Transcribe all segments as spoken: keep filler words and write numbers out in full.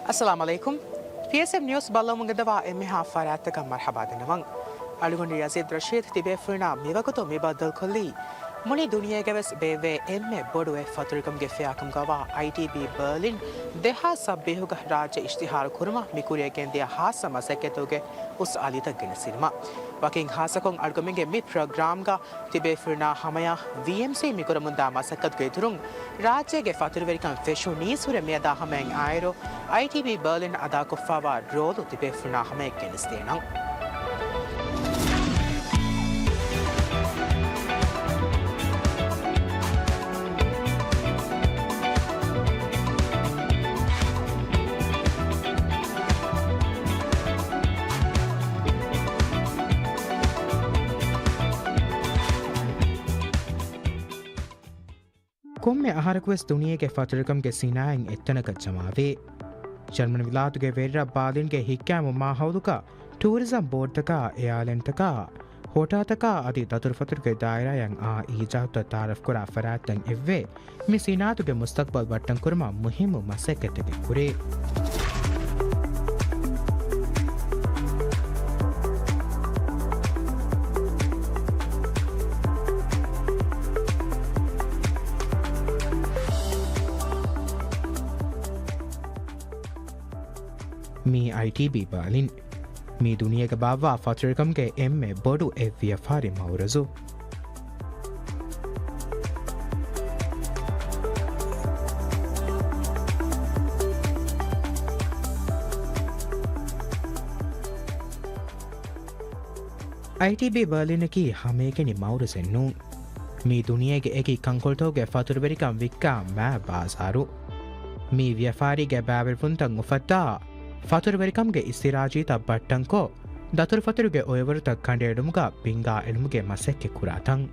އައްސަލާމު ޢަލައިކުމް. ޕީއެސްއެމް ނިއުސް ބައްލަވަމުން ގެންދަވާ އެންމެހާ ފަރާތްތަކަށް މަރްޙަބާ ދަންނަވަން. އަޅުގަނޑު ޔަޒީދު ރަޝީދު ތިބޭފުޅުންނާ މިވަގުތު މި ބައްދަލުކޮށްލީ، މުޅި ދުނިޔޭގަވެސް ބޭއްވޭ އެންމެ ބޮޑު އެއް ފަތުރުކަމުގެ ފެއާކަމުގަވާ އައިޓީބީ ބަރލިން ދެހާސް ސައްބީސްގަ ރާއްޖެ އިޝްތިހާރު ކުރުމަށް މި ކުރިއަށް ގެންދިޔަ ހާއްސަ މަސައްކަތުގެ ހުސްއަލިތައް ގެނެސްދިނުމަށް. ވަކިން ހާއްސަކޮށް އަޅުގަމެންގެ މި ޕްރޮގްރާމްގަ ތިބޭފުޅުންނާ ހަމަޔަށް ވީއެމްސީ މިކުރަމުންދާ މަސައްކަތުގެ އިތުރުން، ރާއްޖޭގެ ފަތުރުވެރިކަން ފެށުނީސް ހުރެ މިއަދާ ހަމަޔަށް އައިޓީބީ ބަރލިން އަދާކޮށްފައިވާ ރޯލު ތިބޭފުޅުންނާ ހަމަޔަށް ގެނެސްދޭނަން. ކޮންމެ އަހަރަކުވެސް ދުނިޔޭގެ ފަތުރުކަމުގެ ސިނާއަތް އެއްތަނަކަށް ޖަމާވޭ. ޖަރްމަނި ވިލާތުގެ ވެރިރަށް ބާލިންގެ ހިތްގައިމު މާހައުލުގަ ޓޫރިޒަމް ބޯޑުތަކާ، އެއާލައިންތަކާ، ހޮޓާތަކާ އަދި ދަތުރުފަތުރުގެ ދާއިރާއަށް އާ އީޖާދުތައް ތައާރަފްކުރާ ފަރާތްތައް އެއްވެ. މި ސިނާއަތުގެ މުސްތަޤްބަލް ބައްޓަންކުރުމަށް މުހިއްމު މަސައްކަތްތަކެއް ކުރޭ. މީ އައިޓީބީ ބާލިން. މީ ދުނިޔޭގަ ބާއްވާ ފަތުރުކަމުގެ އެންމެ ބޮޑު އެއް ވިޔަފާރި މައުރަޒު. އައިޓީބީ ބާލިނަކީ ހަމައެކަނި މައުރަޒެއް ނޫން. މީ ދުނިޔޭގެ އެކި ކަންކޮޅުތަކުގެ ފަތުރުވެރިކަން ވިއްކާ މާ ބާޒާރު. މީ ވިޔަފާރީގެ ބައިވެރިވުންތައް އުފައްދާ، ފަތުރުވެރިކަމުގެ އިސްތިރާޖީތައް ބައްޓަންކޮށް، ދަތުރުފަތުރުގެ އޮއެވަރުތައް ކަނޑައެޅުމުގަ ބިންގާ އެޅުމުގެ މަސައްކަތް ކުރާ ތަން.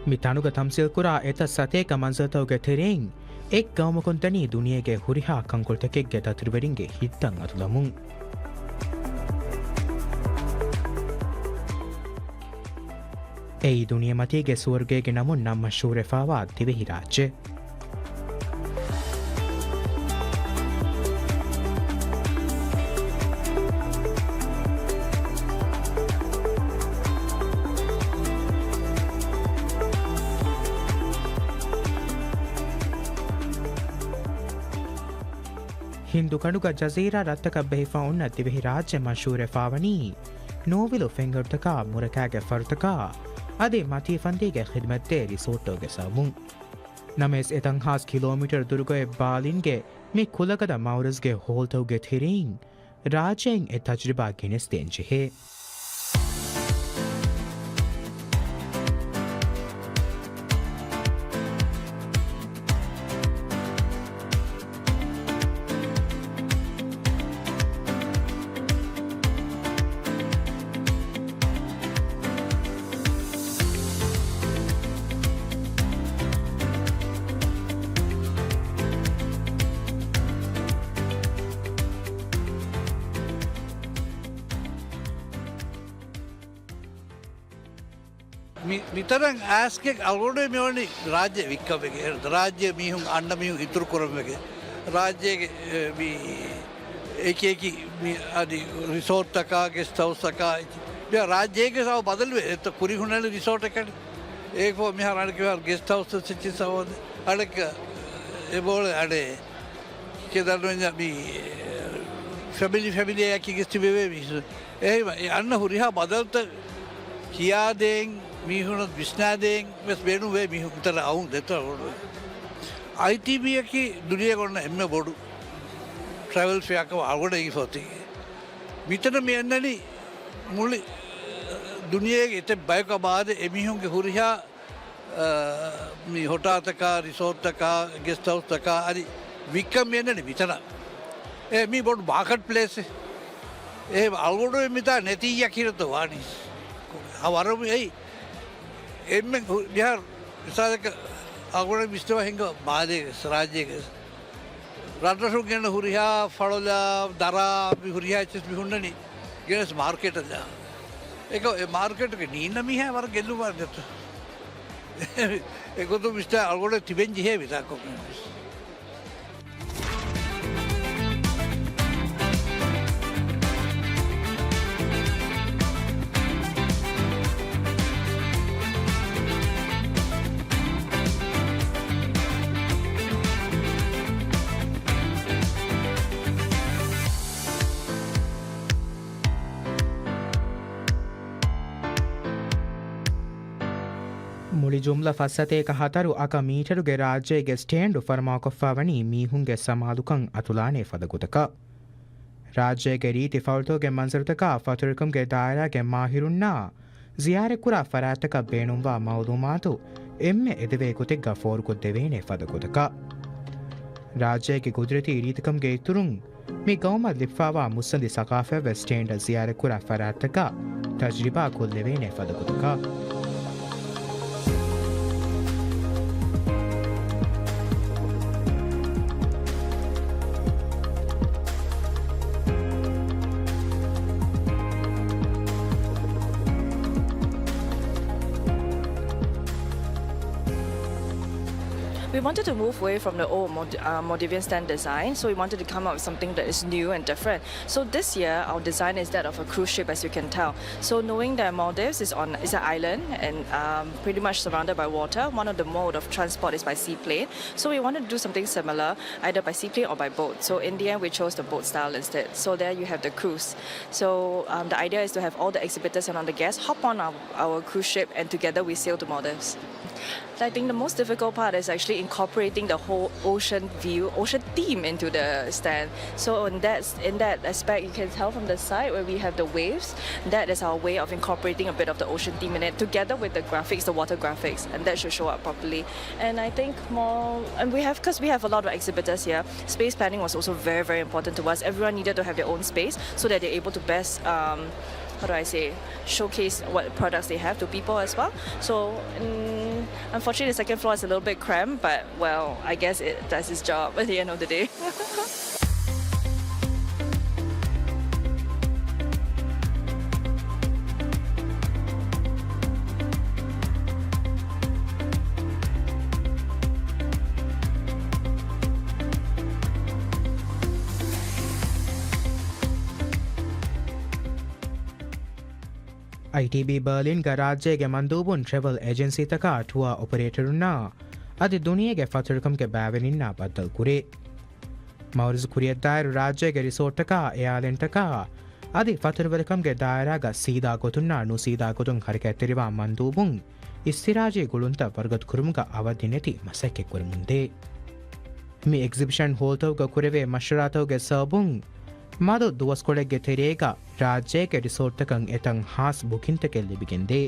މި ތަނުގަ ތަމްސީލްކުރާ އެތައް ސަތޭކަ މަންޒަރުތަކުގެ ތެރެއިން އެއް ގައުމަކުން ދަނީ ދުނިޔޭގެ ހުރިހާ ކަންކޮޅުތަކެއްގެ ދަތުރުވެރިންގެ ހިތްތައް އަތުލަމުން. އެއީ ދުނިޔެމަތީގެ ސުވަރުގޭގެ ނަމުން ނަން މަޝްހޫރުވެފައިވާ ދިވެހިރާއްޖެ. ހިންދު ކަނޑުގަ ޖަޒީރާ ރަށްތަކަށް ބެހިފަ އޮންނަ ދިވެހިރާއްޖެ މަޝްހޫރުވެފައިވަނީ ނޯވިލު ފެންގަރުތަކާ، މުރަކާގެ ފަރުތަކާ އަދި މަތީ ފަންދީގެ ޚިދުމަތްދޭ ރިސޯޓްތަކުގެ ސަބަބުން. ނަމަވެސް އެތައް ހާސް ކިލޯމީޓަރު ދުރުގައި ބާލިންގެ މި ކުލަގަދަ މައުރަޒުގެ ހޯލްތަކުގެ ތެރެއިން ރާއްޖެއިން އެ ތަޖުރިބާ ގެނެސްދޭން ޖެހޭ. މި، މިތަނަށް އައިސްގެ އަޅުގަނޑު މިވަނީ ރާއްޖެ ވިއްކަމެގެ، ރާއްޖެ މީހުން އަންނަ މީހުން އިތުރު ކުރަމެގެ، ރާއްޖޭގެ، އެ، މި އެކި އެކި މި އަދި ރިސޯޓްތަކާ، ގެސްޓް ހައުސްތަކާ، މި ރާއްޖޭގެ ސަބަ ބަދަލުވެ، އެތަ ކުރި ހުންނަނީ ރިސޯޓެކަނި. އޭކު މިހާރު އަނެކެ ގެސްޓް ހައުސް ސިޗި ސަވަދ އަނެކ އެބޯޅެ އަޑެ. ކެ ދަންނަވަންޏާ މި ފެމިލީ، ފެމިލީއަކީ ގެސްޓް ބޭބޭ މީސު. އެހެންވެ، އެ އަންނަ ހުރިހާ ބަދަލުތައް ކިޔާދޭން، މީހުނަށް ވިސްނާދޭން ވެސް ބޭނުންވޭ މީހުން އައުން ދެތަ އައިޓީބީއަކީ ދުނިޔޭގަ އޮންނަ އެންމެ ބޮޑު ޓްރެވެލް ފެއާކަމަށް އަޅުގަނޑަށް އެނގިފަ އޮތީ. މިތަނަށް މި އަންނަނީ މުޅި ދުނިޔޭގެ އެތައް ބަޔަކަށް ބާދެ އެމީހުންގެ ހުރިހާ އާ، މި ހޮޓާތަކާ، ރިސޯޓްތަކާ، ގެސްޓް ހައުސްތަކާ އަދި ވިއްކަން މި އަންނަނީ މިތަނަށް. އެ މީ ބޮޑު މާކެޓް ޕްލޭސެއް. އެ އަޅުގަނޑު މިތާ ނެތިއްޔާ ކިހިނެއްތޯ ވާނީ. އަ، ވަރަށް އެއީ. އެންމެ ހު-، މިހާރު މިސާލަކަށް އަޅުގަނޑު މިސްޓަވާ ހިނގާ މާލޭގެ ރާއްޖޭގެ ރަށްރަށުން ގެންނަ ހުރިހާ ފަޅުލާ، ދަރާ، މި ހުރިހާ އެއްޗެސް މި ހުންނަނީ ގެނެސް މާރކެޓަށް ދާ. އެކަ އެ މާރކެޓުގެ ނީންނަ މީހާ ވަރަށް ގެއްލުމާ ނެތު. އެގޮތުން މިސްޓާ އަޅުގަނޑަށް ތިބެން ޖެހޭ ވިދާކޮށް. ޖުމްލަ ފައްސަތޭކަ ހަތަރު އަކަ މީޓަރުގެ ރާއްޖޭގެ ސްޓޭންޑު ފަރުމާކޮށްފާވަނީ މީހުންގެ ސަމާލުކަން އަތުލާނޭ ފަދަ ގޮތަކަށް. ރާއްޖޭގެ ރީތި ފައުޅުތަކުގެ މަންޒަރުތަކާ ފަތުރުކަމުގެ ދާއިރާގެ މާހިރުންނާ ޒިޔާރަތްކުރާ ފަރާތްތަކަށް ބޭނުންވާ މައުލޫމާތު އެންމެ އެދެވޭ ގޮތެއްގަ ފޯރުކޮށްދެވޭނެ ފަދަ ގޮތަކަށް. ރާއްޖޭގެ ގުދުރަތީ ރީތިކަމުގެ އިތުރުން، މި ގައުމަށް ލިބިފާވާ މުއްސަނދި ސަގާފަތްވެސް ސްޓޭންޑަށް ޒިޔާރަތްކުރާ ފަރާތްތަކަށް ތަޖްރިބާ ކޮށްލެވޭނެ ފަދަ ގޮތަކަށް. We wanted to move away from the old Mald- uh, Maldivian stand design, so we wanted to come up with something that is new and different. So this year, our design is that of a cruise ship, as you can tell. So knowing that Maldives is on is an island and um, pretty much surrounded by water, one of the mode of transport is by seaplane. So we wanted to do something similar, either by seaplane or by boat. So in the end, we chose the boat style instead. So there you have the cruise. So um, the idea is to have all the exhibitors and all the guests hop on our, our cruise ship, and together we sail to Maldives. I think the most difficult part is actually incorporating the whole ocean view, ocean theme into the stand. So in that in that aspect, you can tell from the side where we have the waves, that is our way of incorporating a bit of the ocean theme in it, together with the graphics, the water graphics, and that should show up properly. And I think more, and we have, because we have a lot of exhibitors here, space planning was also very, very important to us. Everyone needed to have their own space so that they're able to best um, how do I say, showcase what products they have to people as well. So, mm, unfortunately, the second floor is a little bit cramped, but well, I guess it does its job at the end of the day. އައިޓީބީ ބާލިންގ ރާއްޖޭގެ މަންދޫބުން ޓްރެވެލް އެޖެންސީތަކާ ޓުއާ އޮޕަރޭޓަރުންނާ އަދި ދުނިޔޭގެ ފަތުރުކަމުގެ ބައިވެރިންނާ ބައްދަލުކުރޭ. މައުރިޒު ކުރިއަށްދާއިރު ރާއްޖޭގެ ރިސޯޓްތަކާ، އެއާލެންޓަކާ އަދި ފަތުރުވެރިކަމުގެ ދާއިރާގަ ސީދާ ގޮތުންނާ ނުސީދާ ގޮތުން ހަރަކާތްތެރިވާ މަންދޫބުން އިސްތިރާޖީ ގުޅުންތައް ވަރުގަދަ ކުރުމުގަ އަވަދިނެތި މަސައްކަތް ކުރަމުންދޭ. މި އެގްޒިބިޝަން ހޯލްތަކުގަ ކުރެވޭ މަޝްވަރާތަކުގެ ސަބަބުން މަދު ދުވަސްކޮޅެއްގެ ތެރޭގަ ރާއްޖޭގެ ރިސޯޓްތަކަށް އެތައް ހާސް ބުކިންތަކެއް ލިބިގެންދޭ.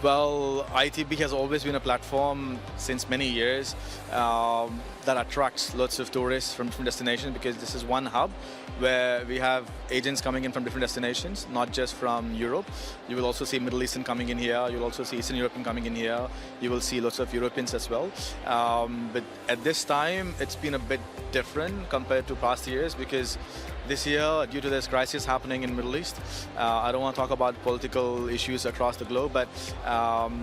Well, I T B has always been a platform since many years, um, that attracts lots of tourists from different destinations because this is one hub where we have agents coming in from different destinations, not just from Europe. You will also see Middle Eastern coming in here. You'll also see Eastern European coming in here. You will see lots of Europeans as well. Um, but at this time, it's been a bit different compared to past years because this year, due to this crisis happening in Middle East, uh, I don't want to talk about political issues across the globe, but um,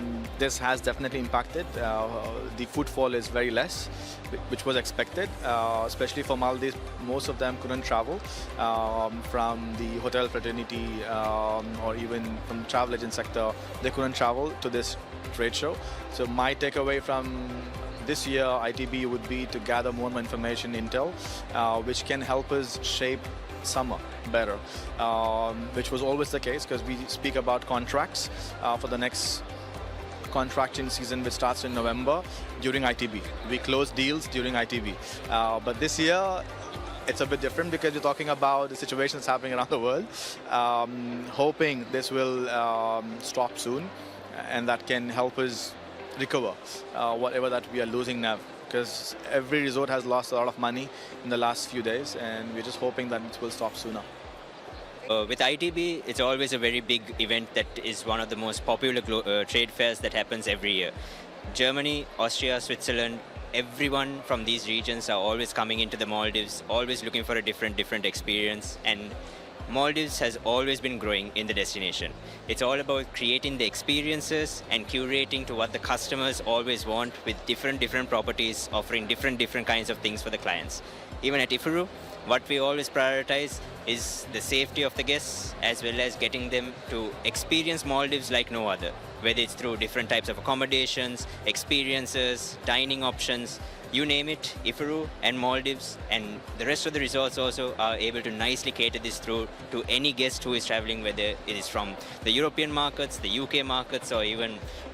this has definitely impacted. Uh, the footfall is very less, whi- which was expected, uh, especially for Maldives. Most of them couldn't travel um, from the hotel fraternity um, or even from the travel agent sector. They couldn't travel to this trade show. So my takeaway from this year I T B would be to gather more and more information, intel, uh, which can help us shape summer better, um, which was always the case because we speak about contracts uh, for the next contracting season, which starts in November during I T B. We close deals during I T B. Uh, but this year, it's a bit different because we're talking about the situation that's happening around the world, um, hoping this will um, stop soon and that can help us recover uh, whatever that we are losing now. Because every resort has lost a lot of money in the last few days, and we're just hoping that it will stop sooner. Uh, with I T B, it's always a very big event that is one of the most popular glo- uh, trade fairs that happens every year. Germany, Austria, Switzerland, everyone from these regions are always coming into the Maldives, always looking for a different, different experience. And Maldives has always been growing in the destination. It's all about creating the experiences and curating to what the customers always want with different, different properties, offering different, different kinds of things for the clients. Even at Ifuru, what we always prioritize is the safety of the guests as well as getting them to experience Maldives like no other, whether it's through different types of accommodations, experiences, dining options, You name it, Ifuru and Maldives and the rest of the resorts also are able to nicely cater this through to any guest who is traveling, whether it is from the European markets, the U K markets, or even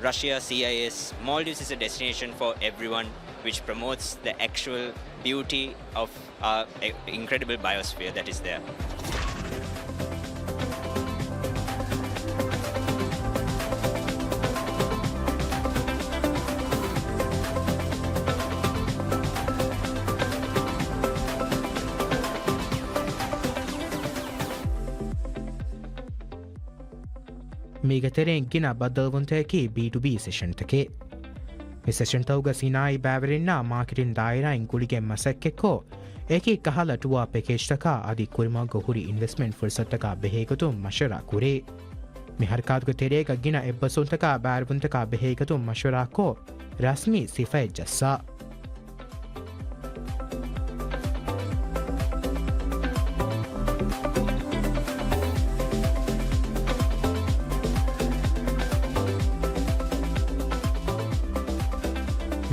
Russia, C I S. Maldives is a destination for everyone, which promotes the actual beauty of our, eh, incredible biosphere that is there. މީގެ ތެރެއިން ގިނަ ބައްދަލުވުންތަކަކީ ބީ ޓު ބީ ސެޝަންތަކެއް. މި ސެޝަންތަކުގަ ސިނާއީ ބައިވެރިންނާ މާކެޓިން ދާއިރާއިން ގުޅިގެން މަސައްކަތްކޮށް، އެކި ކަހަލަ ޓުއާ ޕެކޭޖްތަކާ އަދި ކުރިމަގުގަ ހުރި އިންވެސްޓްމަންޓް ފުރުސަތުތަކާ ބެހޭގޮތުން މަޝްވަރާ ކުރޭ. މި ހަރަކާތުގެ ތެރޭގަ ގިނަ އެއްބަސްވުންތަކާ ބައިވެރިވުންތަކާ ބެހޭގޮތުން މަޝްވަރާކޮށް، ރަސްމީ ސިފައެއް ޖައްސާ.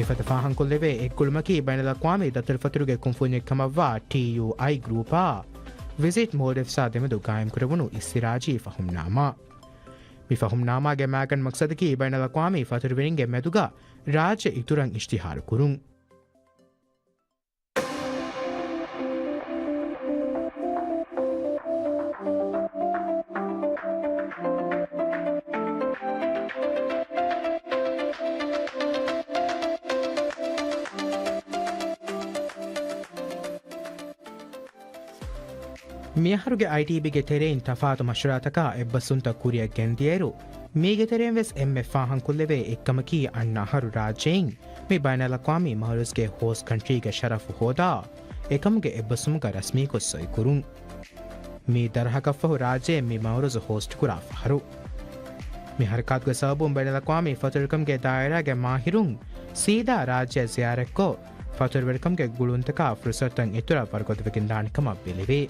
މިފަދަ ފާހަގަކޮށްލެވޭ އެއްގުޅުމަކީ ބައިނަލްއަޤްވާމީ ދަތުރުފަތުރުގެ ކުންފުނިއެއް ކަމަށްވާ ޓީޔޫއައި ގްރޫޕާ ވިޒިޓް މޯލްޑިވްސްއާ ދެމެދު ގާއިމްކުރެވުނު އިސްތިރާޖީ ފަހުމްނާމާ. މި ފަހުމްނާމާގެ މާގަނޑު މަޤްޞަދަކީ ބައިނަލްއަޤްވާމީ ފަތުރުވެރިންގެ މެދުގަ ރާއްޖެ އިތުރަށް އިޝްތިހާރު ކުރުން. މިއަހަރުގެ އައިޓީބީގެ ތެރެއިން ތަފާތު މަޝްވަރާތަކާ އެއްބަސްވުންތައް ކުރިއަށް ގެންދިޔައިރު، މީގެ ތެރެއިން ވެސް އެންމެ ފާހަގަކޮށްލެވޭ އެއްކަމަކީ އަންނަ އަހަރު ރާއްޖެއިން މި ބައިނަލްއަޤްވާމީ މައުރަޒުގެ ހޯސްޓް ކަންޓްރީގެ ޝަރަފު ހޯދާ، އެކަމުގެ އެއްބަސްވުމުގަ ރަސްމީކޮށް ސޮއިކުރުން. މީ ދަރަހަކަށްފަހު ރާއްޖެއިން މި މައުރަޒު ހޯސްޓްކުރާ ފަހަރު. މި ހަރަކާތުގެ ސަބަބުން ބައިނަލްއަޤްވާމީ ފަތުރުވެރިކަމުގެ ދާއިރާގެ މާހިރުން ސީދާ ރާއްޖެއަށް ޒިޔާރަތްކޮށް، ފަތުރުވެރިކަމުގެ ގުޅުންތަކާ ފުރުސަތުތައް އިތުރަށް ވަރުގަދަވެގެންދާނެ ކަމަށް ބެލެވޭ.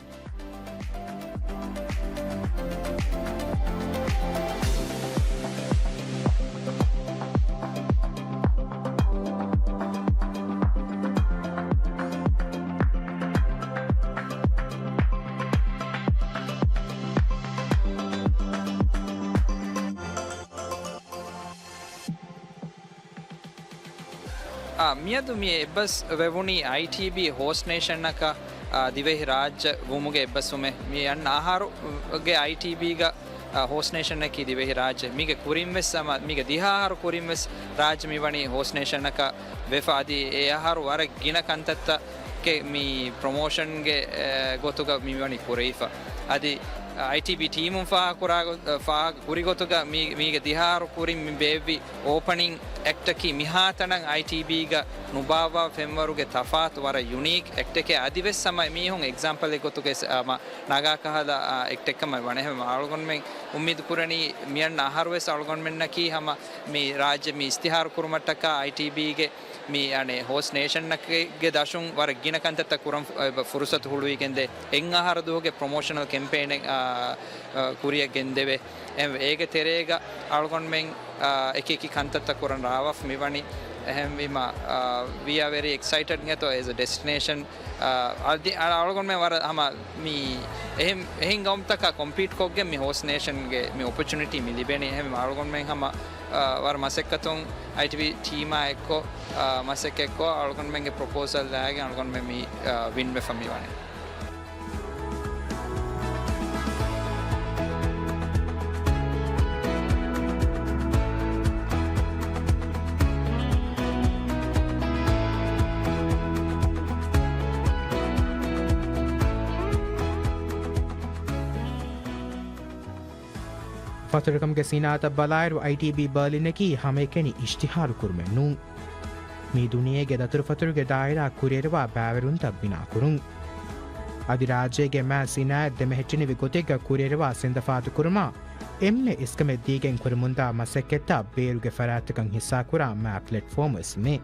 އާ، މިއަދު މި އެއްބަސް ވެވުނީ އައިޓީބީ ހޯސްޓް ނޭޝަނަކަށް، އާ، ދިވެހި ރާއްޖެ ވުމުގެ އެއްބަސްވުމެއް. މި އަންނަ އަހަރުގެ އައިޓީބީގަ، އާ، ހޯސްޓް ނޭޝަނަކީ ދިވެހި ރާއްޖެ. މީގެ ކުރިން ވެސް ހަމަ، މީގެ ދިހަ އަހަރު ކުރިން ވެސް ރާއްޖެ މި ވަނީ ހޯސްޓް ނޭޝަނަކަށް ވެފަ. އަދި އެ އަހަރު ވަރަށް ގިނަ ކަންތައްތައް ކެ މި ޕްރޮމޯޝަންގެ، އެ، ގޮތުގަ މި ވަނީ ކުރެވިފަ. އަދި އައިޓީބީ ޓީމުން ފާހަގަކުރާ ގޮ-، އެ، ފާހަގަ ކުރި ގޮތުގަ މީ-، މީގެ ދިހަ އަހަރު ކުރިން މި ބޭއްވި އޯޕަނިން އެކްޓަކީ މިހާތަނަށް އައިޓީބީގަ ނުބާއްވާ ފެންވަރުގެ ތަފާތު ވަރަށް ޔުނީކް އެކްޓެކޭ. އަދިވެސް ހަމަ މީހުން އެގްޒާމްޕަލެއް ގޮތުގަ އެސް-، އަ، މަ-، ނަގާ ކަހަލަ، އަ، އެކްޓެއް ކަމަށް ވަނެ. އެހެން އަޅުގަނޑުމެން އުއްމީދު ކުރަނީ މިއަންނަ އަހަރު ވެސް އަޅުގަނޑުމެންނަކީ ހަމަ މި ރާއްޖެ މި އިސްތިހާރު ކުރުމަށްޓަކާ އައިޓީބީގެ މި އަނެއް ހޯސްޓް ނޭޝަންއެއްގެ ދަށުން ވަރަށް ގިނަ ކަންތައްތައް ކުރަން ފު-، އެ، ފުރުސަތު ހުޅުވިގެންދޭ. އެއް އަހަރު ދުވަހުގެ ޕްރޮމޯޝަނަލް ކެމްޕޭނެއް، އާ، އާ، ކުރިއަށް ގެންދެވޭ. އެ، އޭގެ ތެރޭގަ އަޅުގަނޑުމެން، އާ، އެކި އެކި ކަންތައްތައް ކުރަން ރާވާފަ މިވަނީ. އެހެންވީމަ، އާ، we are very excited ގެތޯ as a destination. އާ، އަދި އަ-، އަޅުގަނޑުމެން ވަރަށް ހަމަ މި އެހެން، އެހެން ގައުމުތަކާ ކޮމްޕީޓް ކޮށްގެން މި ހޯސްޓް ނޭޝަންގެ މި އޮޕޮޗުނިޓީ މި ލިބެނީ. އެހެން އަޅުގަނޑުމެން ހަމަ، އާ، ވަރަށް މަސައްކަތުން އައިޓީބީ ޓީމާ އެއްކޮށް، އާ، މަސައްކަތްކޮށް އަޅުގަނޑުމެންގެ ޕްރޮޕޯސަލް ލާގެން އަޅުގަނޑުމެން މި، އާ، ވިން ވެފަ މި ވަނީ. ފަތުރުކަމުގެ ސިނާއަތަށް ބަލާއިރު، އައިޓީބީ ބާލިންއަކީ ހަމައެކަނި އިޝްތިހާރު ކުރުމެއް ނޫން. މީ ދުނިޔޭގެ ދަތުރުފަތުރުގެ ދާއިރާ ކުރިއެރުވާ ބައިވެރިވުންތައް ބިނާކުރުން. އަދި ރާއްޖޭގެ މާ ސިނާއަތް ދެމެހެއްޓެނިވި ގޮތެއްގަ ކުރިއެރުވާ ސިނދަފާތުކުރުމަށް އެންމެ އިސްކަމެއް ދީގެން ކުރަމުންދާ މަސައްކަތްތައް ބޭރުގެ ފަރާތްތަކަށް ހިއްސާކުރާ މާ ޕްލެޓްފޯމް ވެސް މެ.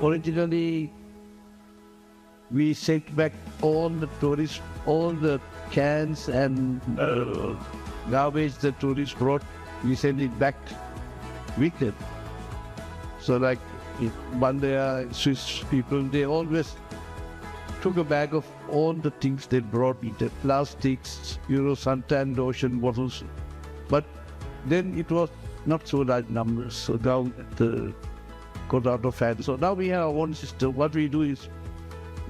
Originally, we sent back all the tourists, all the cans and uh, garbage the tourists brought, we sent it back with them. So, like, Bandaya, Swiss people, they always took a bag of all the things they brought with them, plastics, you know, suntan lotion bottles. But then it was not so large numbers. So now the got out of hand. So now we have our own system. What we do is,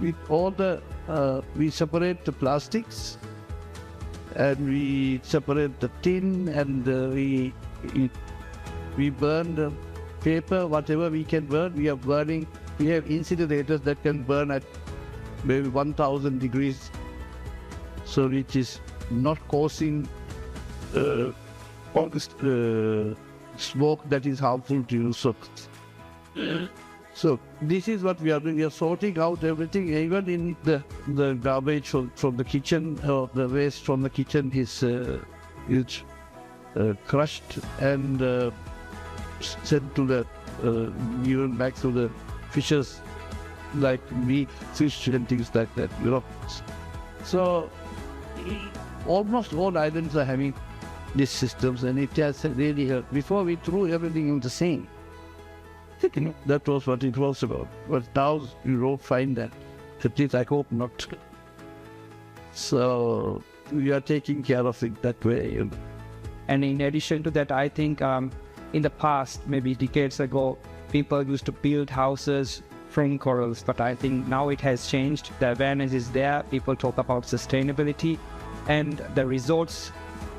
we all the uh, we separate the plastics and we separate the tin and uh, we, we we burn the paper, whatever we can burn. We are burning. We have incinerators that can burn at maybe one thousand degrees, so which is not causing uh, all this uh, smoke that is harmful to you. So, so this is what we are doing. We are sorting out everything, even in the, the garbage from, from the kitchen, or the waste from the kitchen is uh, is uh, crushed and uh, sent to the uh, given back to the fishes, like meat, fish, and things like that. You know, so almost all islands are having these systems, and it has really helped. Before, we threw everything in the sea. That was what it was about. But now you don't find that. At least I hope not. So we are taking care of it that way. You know. And in addition to that, I think um, in the past, maybe decades ago, people used to build houses from corals, but I think now it has changed. The awareness is there. People talk about sustainability and the resorts,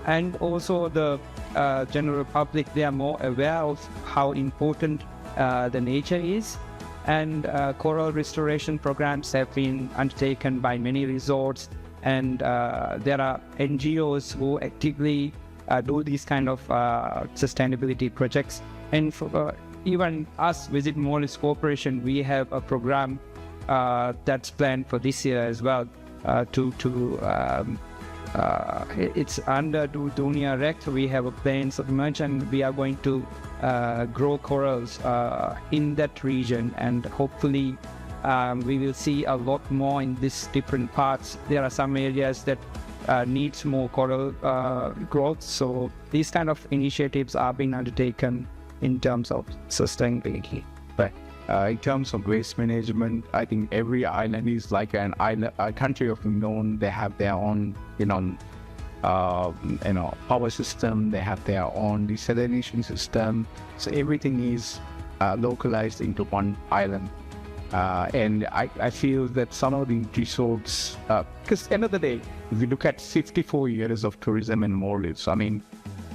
and also the uh, general public, they are more aware of how important uh, the nature is. And uh, coral restoration programs have been undertaken by many resorts, and uh, there are N G Os who actively uh, do these kind of uh, sustainability projects. And for, uh, even us, Visit Maldives Corporation, we have a program uh, that's planned for this year as well. Uh, to to um, uh, it's under Du- Dunia Rekt. We have a plans of merch, and we are going to uh, grow corals uh, in that region, and hopefully um, we will see a lot more in these different parts. There are some areas that uh, needs more coral uh, growth, so these kind of initiatives are being undertaken in terms of sustainability. But uh, in terms of waste management, I think every island is like an island, a country of their own. They have their own, you know, uh, you know, power system. They have their own desalination system. So everything is uh, localized into one island. Uh, and I, I feel that some of the resorts, because end of the day, if you look at fifty-four years of tourism in Maldives, I mean,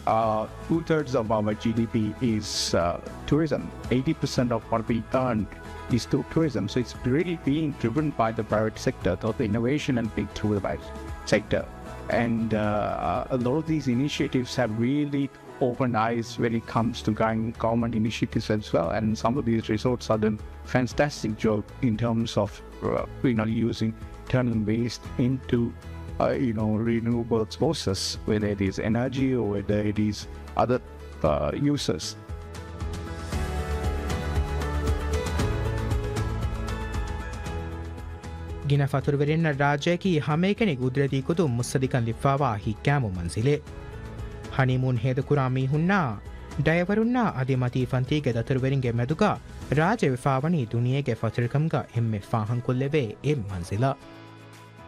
uh, two-thirds of our G D P is uh, tourism. Eighty percent of what we earn is through tourism. So it's really being driven by the private sector, through the innovation and big through the private sector. And uh, a lot of these initiatives have really opened eyes when it comes to gov- government initiatives as well. And some of these resorts are doing fantastic job in terms of uh, you know using turning waste into uh, you know renewable sources, whether it is energy or whether it is other uh, uses. ގިނަ ފަތުރުވެރިންނަށް ރާއްޖެއަކީ ހަމައެކަނި ގުދްރަތީ ކުދު މުއްސަދިކަން ލިއްފާވާ ހިތްގައިމު މަންޒިލެއް. ހަނީމޫން ހޭދަކުރާ މީހުންނާ، ޑައިވަރުންނާ އަދި މަތީ ފަންތީގެ ދަތުރުވެރިންގެ މެދުގަ ރާއްޖެ ވެފާވަނީ ދުނިޔޭގެ ފަތުރިކަމުގަ އެންމެ ފާހަންކޮށްލެވޭ އެއް މަންޒިލަށް.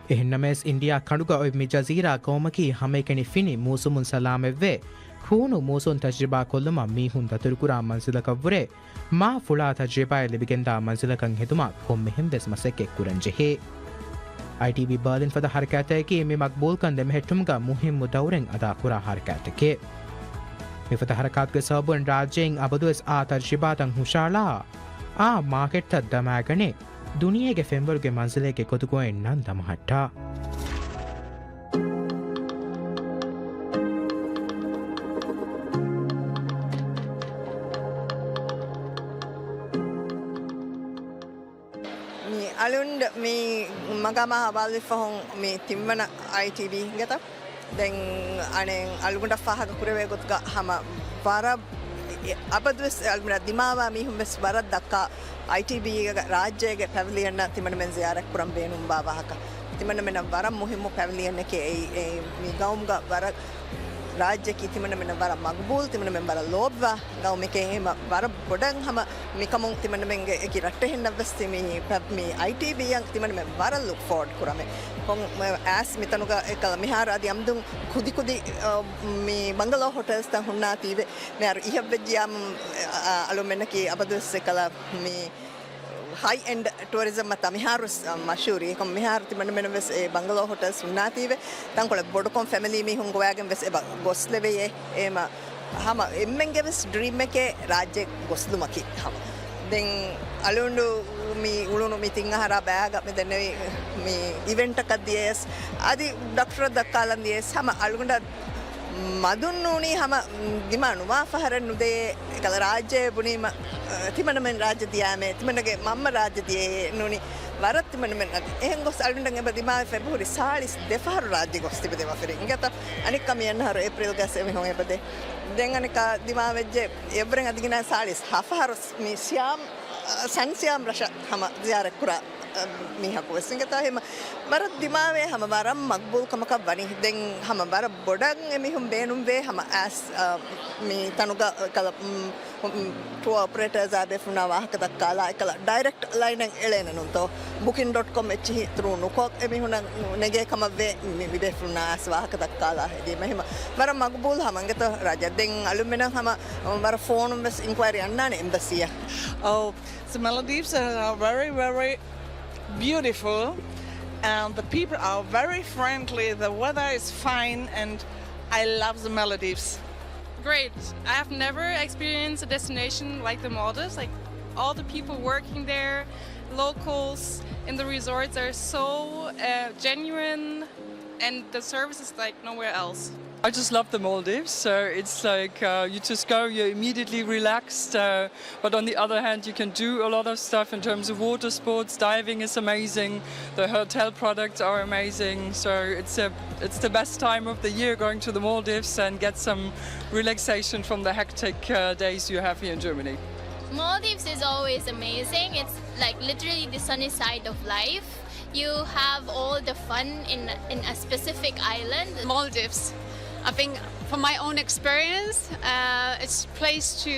އެހެންނަމަވެސް، އިންޑިއާ ކަނޑުގަ އޮތް މި ޖަޒީރާ ގައުމަކީ ހަމައެކަނި ފިނި މޫސުމުން ސަލާމަތްވެ، ހޫނު މޫސުން ތަޖްރިބާ ކޮށްލުމަށް މީހުން ދަތުރުކުރާ މަންޒިލަކަށްވުރެ، މާ ފުޅާ ތަޖްރިބާއެއް ލިބިގެންދާ މަންޒިލަކަށް ހެދުމަށް ކޮންމެހެން ވެސް މަސައްކަތް ކުރަން ޖެހޭ. އައި ޓީ ވީ ބާލިން ފަދަ ހަރަކާތަކީ މި މަގްބޫލްކަން ދެމެހެއްޓުމުގަ މުހިއްމު ދައުރެއް އަދާކުރާ ހަރަކާތެކޭ. މިފަދަ ހަރަކާތުގެ ސަބަބުން ރާއްޖެއިން އަބަދުވެސް އާ ތަޖްރިބާތައް ހުށައަޅާ، އާ މާކެޓްތައް ދަމާގަނެ، ދުނިޔޭގެ ފެންވަރުގެ މަންޒިލެއްގެ ގޮތުގައި ނަން ދަމަހައްޓާ. މި އަޅުން މި މަގާމާ ހަވާލުވި ފަހުން މި ތިންވަނަ އައި ޓީ ވީ ހިނގަތަ؟ ދެން އަނެއް އަޅުގަނޑަށް ފާހަގަ ކުރެވޭ ގޮތުގަ ހަމަ ވަރަށް އެ، އަބަދުވެސް އަޅުމެން ދިމާވާ މީހުން ވެސް ވަރަށް ދައްކާ އައިޓީބީގެ ރާއްޖޭގެ ޕެވިލިއަންއަށް ތިމަންމެން ޒިޔާރަތް ކުރަން ބޭނުންވާ ވާހަކަ. ތިމަންމެނަށް ވަރަށް މުހިއްމު ޕެވިލިއަންއެކޭ އެއީ. އެ، މި ގައުމުގަ ވަރަށް ރާއްޖެއަކީ ތިމަންމެނަށް ވަރަށް މަގުބޫލު، ތިމަންމެން ވަރަށް ލޯބިވާ ގައުމެކޭ. އެހެމަ ވަރަށް ބޮޑަށް ހަމަ މިކަމުން ތިމަންމެންގެ އެކި ރައްޓެހިންނަށްވެސް ތި މި ޕެ-، މި އައިޓީބީއަށް ތިމަންމެން ވަރަށް ލުކް ފޯވަޑް ކުރަމޭ. ކޮން އައިސް މިތަނުގަ އެކަލަ މިހާރު އަދި އަމްދުން ކުދިކުދި، އަ، މި ބަނގަލޯ ހޮޓެލްސްތައް ހުންނާތީވެ. މިހާރު އިހަށްވެއްޖިޔާމު، އަ، އަ، އަޅުމެންނަކީ އަބަދުވެސް އެކަލަ މި ހައި އެންޑް ޓުއަރިޒަމްއަށް ތަ މިހާރު މަޝްހޫރީ. އެކަމް މިހާރު ތިމަންމެނަށްވެސް އެ ބަނގަލޯ ހޮޓެލްސް ހުންނާތީވެ. ތަންކޮޅެއް ބޮޑުކޮން ފެމިލީ މީހުން ގޮވާގެން ވެސް އެބަ ގޮސްލެވެޔޭ. އެމަ ހަމަ އެންމެންގެ ވެސް ޑްރީމެކޭ ރާއްޖެ ގޮސްލުމަކީ. ހަމަ ދެން އަޅުގަނޑު މި އުޅުނު މި ތިން އަހަރާ ބަޔާގަ މި ދެންނެވި މި އިވެންޓަކަށް ދިޔަޔަސް، އަދި ޑޮކްޓަރަށް ދައްކާލަން ދިޔަޔަސް، ހަމަ އަޅުގަނޑަށް މަދުން ނޫނީ ހަމަ ދިމާ ނުވާ ފަހަރެއް ނުދޭ. އެކަލަ ރާއްޖެ ބުނީމަ، އަ، ތިމަންމެން ރާއްޖެ ދިޔާމޭ، ތިމަންމެންގެ މަންމަ ރާއްޖެ ދިޔައޭ ނޫނީ. ވަރަށް ތިމަންމެން އަދި އެހެން ގޮސް އަޅުގަނޑަށް އެބަ ދިމާވެފަ އެބަހުރި ސާޅީސް ދެ ފަހަރު ރާއްޖެ ގޮސް ތިބެ ދެ ވަފިރި އިނގޭތަ. އަނެއްކާ މި އަންނަ އަހަރު އޭޕްރީލް ގަސް އެމީހުން އެބަދޭ. ދެން އަނެއްކާ ދިމާވެއްޖެ އެއްވަރެން އަދި ގިނަ ސާޅީސް ހަ ފަހަރު މި ސިޔާމް، އަ، ސަން ސިޔާމް ރަށަށް ހަމަ ޒިޔާރަތް ކުރާ، އަ، މީހަކު ވެސް އިނގޭތާ. ހަމަ ވަރަށް ދިމާވޭ، ހަމަ ވަރަށް މަގްބޫލް ކަމަކަށް ވަނީ. ދެން ހަމަ ވަރަށް ބޮޑަށް އެމީހުން ބޭނުންވޭ ހަމަ އައިސް، އަ، މި ތަނުގަ ކަލަ، މް، މް، ޓުއާ އޮޕަރޭޓާސްއާ ބޭފުޅުންނާ ވާހަކަ ދައްކާލާ އެކަލަ ޑައިރެކްޓް ލައިނެއް އެޅޭނެ ނޫންތޯ؟ ބުކިން ޑޮޓް ކޮމް އެއްޗިހި ތްރޫ ނުކޮށް އެމީހުންނަށް ނެގޭ ކަމަށްވޭ މި، މި ބޭފުޅުންނާ އައިސް ވާހަކަ ދައްކާލާ ހެދީމަ. ހަމަ ވަރަށް މަގުބޫލު ހަމަ އިނގޭތޯ ރާއްޖެ. ދެން އަޅުމެނަށް ހަމަ ވަރަށް ފޯނުން ވެސް އިންކުއައިރީ އަންނާނެ އެމްބަސީއަށް. Oh, the Maldives are very, very beautiful, and the people are very friendly. The weather is fine, and I love the Maldives. Great. I have never experienced a destination like the Maldives. Like, all the people working there, locals in the resorts are so, uh, genuine, and the service is like nowhere else. I just love the Maldives. So it's like, uh, you just go, you're immediately relaxed. Uh, but on the other hand, you can do a lot of stuff in terms of water sports. Diving is amazing. The hotel products are amazing. So it's a, it's the best time of the year going to the Maldives and get some relaxation from the hectic, uh, days you have here in Germany. Maldives is always amazing. It's, like, literally the sunny side of life. You have all the fun in, in a specific island. Maldives. I think from my own experience, uh, it's a place to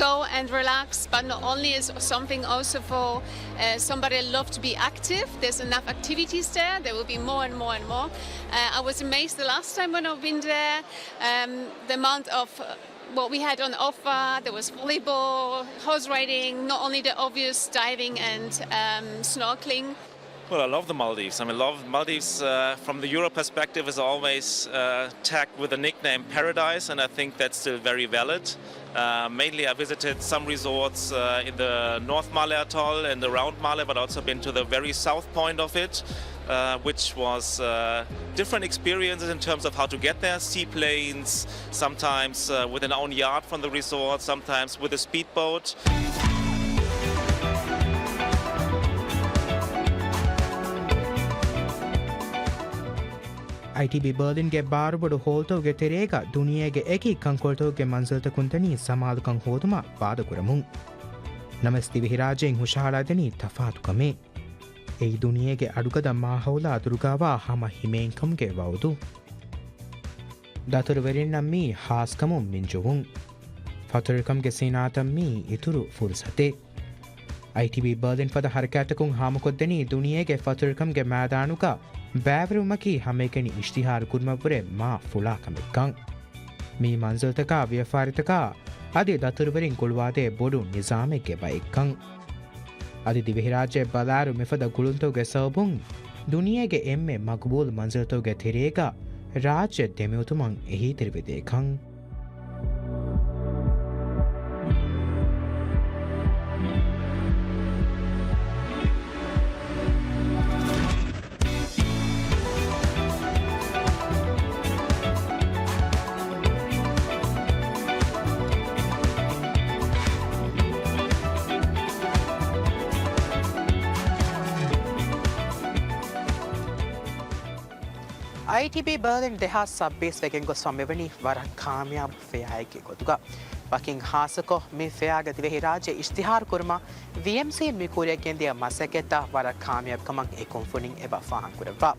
go and relax, but not only, is something also for, uh, somebody that love to be active. There's enough activities there. There will be more and more and more. Uh, I was amazed the last time when I've been there, um, the amount of, uh, what we had on offer. There was volleyball, horse riding, not only the obvious diving and, um, snorkeling. Well, I love the Maldives. I mean, love Maldives, uh, from the Europe perspective is always, uh, tagged with the nickname Paradise, and I think that's still very valid. Uh, mainly, I visited some resorts, uh, in the North Malé Atoll and around Malé, but also been to the very south point of it, uh, which was, uh, different experiences in terms of how to get there. Seaplanes, sometimes, uh, with an own yacht from the resort, sometimes with a speedboat. އައިޓީބީ ބާލިންގެ ބާރުބޮޑު ހޯލްތަކުގެ ތެރޭގަ ދުނިޔޭގެ އެކި ކަންކޮޅުތަކުގެ މަންޒިލްތަކުން ދަނީ ސަމާލުކަން ހޯދުމަށް ވާދަކުރަމުން. ނަމަވެސް ދިވެހިރާއްޖެއިން ހުށަހަޅާދެނީ ތަފާތު ކަމެއް. އެއީ ދުނިޔޭގެ އަޑުގަދަ މާހައުލާ ދުރުގާވާ ހަމަ ހިމޭންކަމުގެ ވައުދު. ދަތުރުވެރިންނަށް މީ ހާސްކަމުން މިންޖުވުން. ފަތުރުކަމުގެ ސިނާއަތަށް މީ އިތުރު ފުރުސަތެއް. އައިޓީބީ ބާލިން ފަދަ ހަރަކާތްތަކުން ހާމަކޮށްދެނީ ދުނިޔޭގެ ފަތުރުކަމުގެ މައިދާނުގަ ބައިވެރިވުމަކީ ހަމައެކަނި އިޝްތިހާރު ކުރުމަށްވުރެ މާ ފުޅާ ކަމެއްކަން. މި މަންޒިލްތަކާ ވިޔަފާރިތަކާ އަދި ދަތުރުވެރިން ގުޅުވާދޭ ބޮޑު ނިޒާމެއްގެ ބައެއްކަން. އަދި ދިވެހިރާއްޖެ ބަލާއިރު މިފަދަ ގުޅުންތަކުގެ ސަބަބުން ދުނިޔޭގެ އެންމެ މަގުބޫލު މަންޒިލްތަކުގެ ތެރޭގަ ރާއްޖެ ދެމިއޮތުމަށް އެހީތެރިވެދޭކަން. އައިޓީބީ ބާލިން ދެހާސް ސައްބީސް ވެގެން ގޮސްފަ މިވަނީ ވަރަށް ކާމިޔާބު ފެއާއެއްގެ ގޮތުގަ. ވަކިން ހާއްސަކޮށް، މި ފެއާގެ ދިވެހިރާއްޖެ އިޝްތިހާރު ކުރުމަށް ވީއެމްސީން މި ކުރިއަށް ގެންދިޔަ މަސައްކަތްތައް ވަރަށް ކާމިޔާބުކަމަށް އެ ކުންފުނިން އެބަ ފާހަގަކުރައްވާ.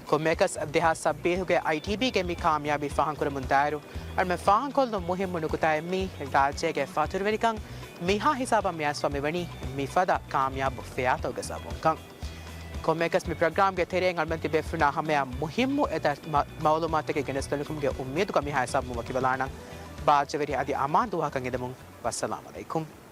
ކޮންމެއަކަސް، ދެހާސް ސައްބީސްގެ އައިޓީބީގެ މި ކާމިޔާބީ ފާހަގަކުރަމުން ދާއިރު، އަޅުމެން ފާހަގަކޮށްލުން މުހިއްމު ނުކުތާއެއް މީ، ރާއްޖޭގެ ފަތުރުވެރިކަން މިހާ ހިސާބަށް މިއައިސްފަ މިވަނީ މިފަދަ ކާމިޔާބު ފެއާތަކުގެ ސަބަބުންކަން. ކޮންމެއަކަސް މި ޕްރޮގްރާމްގެ ތެރެއިން އަޅުމެން ތިބޭފުޅުންނާ ހަމަޔަށް މުހިއްމު އެތައް މަ-، މައުލޫމާތުތަކެއް ގެނެސްދެން ކުރުމުގެ އުއްމީދުގަ މިހާ ހިސާބުން ވަކިވެލާނަން. ބާއްޖަވެރި އަދި އަމާން ދުވަހަކަށް އިނދެމުން. ވައްސަލާމް އަލައިކުމް.